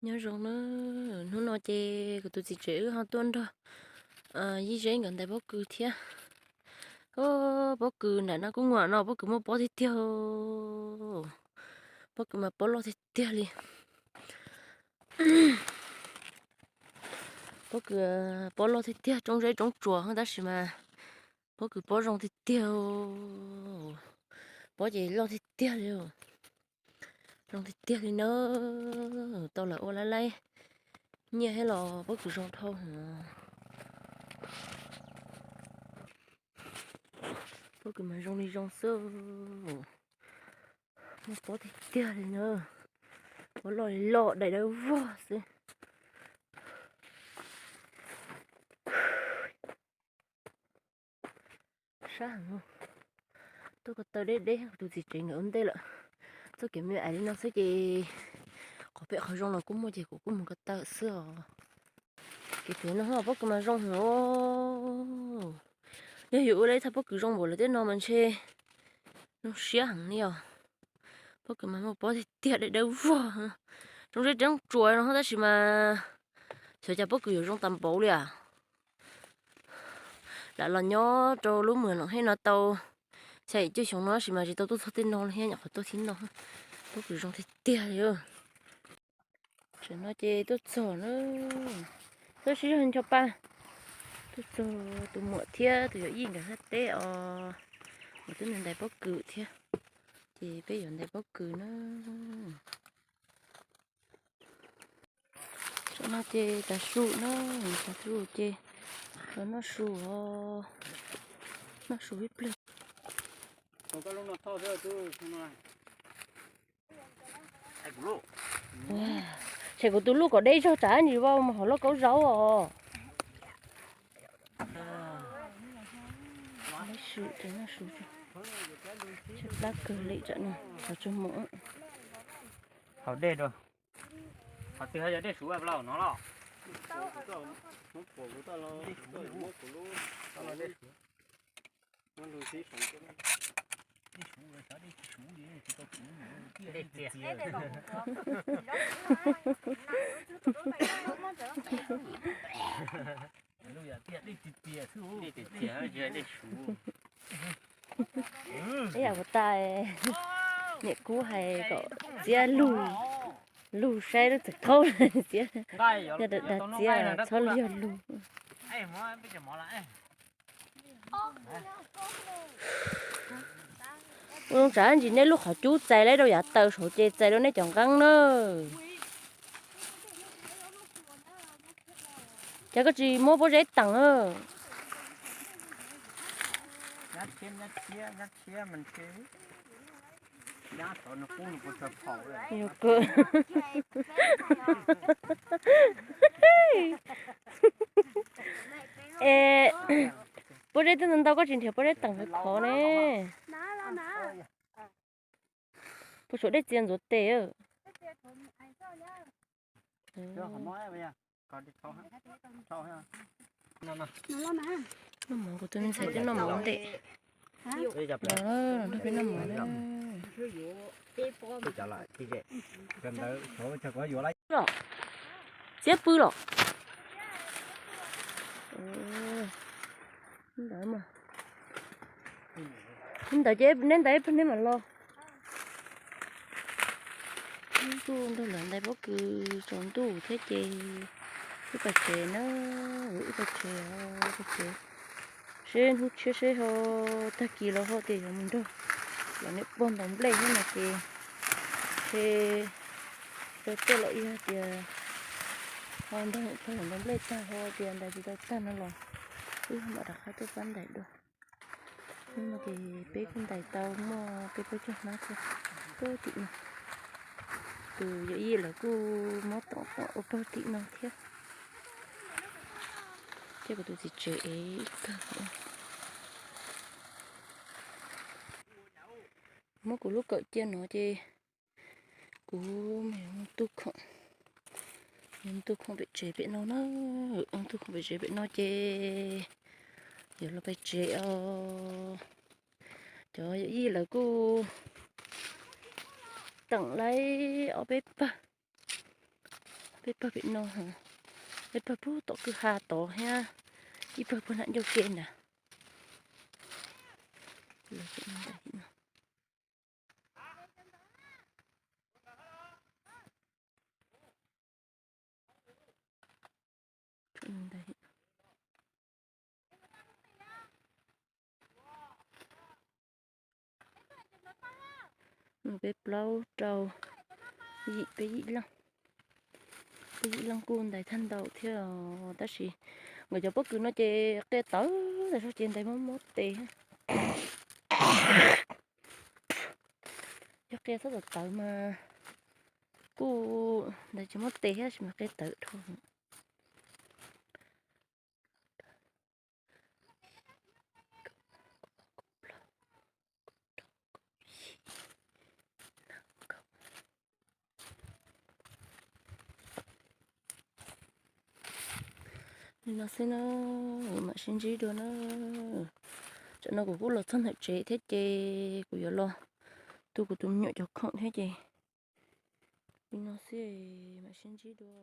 Nyob zoo na, hnub no ces kuv tus txiv tsev wb ho tuaj nrog Yij Zeb nkawd ntais pob kws thiab. Pob kws nram no kuj muaj no, pob kws muaj pob tiag tiag. Pob kws mas pob loj tiag tiag li. Pob kws pob loj tiag tiag, roob zeb roob tsuas tab sis mas pob kws pob zoo tiag tiag. Pob ces loj tiag tiag li. Zoo tiag tiag li na. Tau lawm ua laib laib nyiaj thiab los pob kws zoo dhau heev. Pob kws mas zoo li zoo xwb. Muaj pob tiag tiag li na. Pob loj li loj daim dawb vog xwb. Sab heev. Tuaj ko taw deb deb, kuv tus txiv tsev nkawd ua ntej lawm. Txoj kev me me li no xwb ces qhov phem qhov zoo los kuj muaj ces kuv kuj mus ko taw xwb os. Kev phem no pob kws mas zoo heev. Yog yuav ua ib thaj pob kws zoo npaum lawv tej no mas ntshe zoo siab heev li os. Pob kws mas muaj pob tiag tiag, daim dawb vog. Roob zeb roob tsuas no tab sis mas xyov cas pob kws yuav zoo tas npaum li as. Lam los nyob rau lub Moos Loos Hej no tau xya yim cuaj xyoo no tab sis mas tsis tau tuaj txog tej no li thiab, nyuam qhuav tuaj thib no. Pob kws zoo tiag tiag li. Tam no ces tuaj txog na, tuaj sib zog ncho pa, tuaj txog tus muam thiab tus yawm yij nkawd thaj teb os, nkawd twb ntais pob kws thiab, ces peb yuav ntais pob kws na. Tam no ces tav su na, tav su ces los noj su os, noj su ib pliag. Ces kuv tus luj kom deb zog tsam ntsis vau mus hauv lauj kaub zaub os. Tshaib plab kawg li tsam no, qhov tsuag mus. Haus dej dua. Qhov twg ho yog dej suv los no los? Ib yam kuv tas, niam kub hais kom txiab lug, lug saib lub txawm qaub txiab, yog dag txiab txhob yog lug. Ua zoo tsam ntsis nej lub qhov cub txais lawm rau yav taws saud ces txais rau nej cov nqeeb na. Ces koj tsis muab pob zeb teem. Es pob zeb twb ntau ntau koj tsis nrhiav pob zeb teem khov ne. Puas tshuav dej txias ntxuav tes? Noj mov, kuv tus me ntxhais twb noj mov ntej. Nrog peb noj mov na. Txiab pw los? Ntawd mas, ntawd ces neb ntawd ib pliag neb mam los. Kuj nrog lawv ntais pob kws tsaus ntuj thiab ces wb pais tsev na, wb pais tsev, pais tsev seb hnub tshiab seb ho tag kis los ho tias yuav mus nrog lawv niam pog ntaus nplej thiab no ces, ces tau tuaj los ib hais tias ho nrog niam pog ntaus nplej tag ho tias ntais tsis tau tag no los wb mam rov qab tuaj pab ntais dua. Hnub no ces peb kuj ntais tau muaj peb plaub caug hnab thiab. Puag tim no tus yawm yij lawv kuj muab tom tom ua pawg tim no thiab. Thiab kuv tus txiv tsev ev ib kawg. Muab kuv lub kawm cia no ces kuv mus tu khoom, mus tu khoom pem tsev pem no na. Tu khoom pem tsev pem no ces yuav los pem tsev os. Cov yawm yij lawv kuj teem laib ob peb pawg. Peb pawg pem no, peb pawg puag tom kwj ha tod thiab, ib pawg puag nram ncauj ke ntag. Peb plaub rau yim, peb yim leej, peb yim leej kuj ntais tag ntau thiab os, tab sis nkawd cov pob kws no ces qia tawv tas zog ces ntais mob mob tes. Yog qia txhob tawv tawv mas kuj ntais tsis mob tes thiab, tab sis mas qia tawv dhau. Li no xwb na, mam sib ntsib dua na. Tsam no kuv kuj los txog ntawm tsev thiab ces kuv yuav los tu kuv tus me nyuam cov khoom thiab ces li no xwb, mam sib ntsib dua.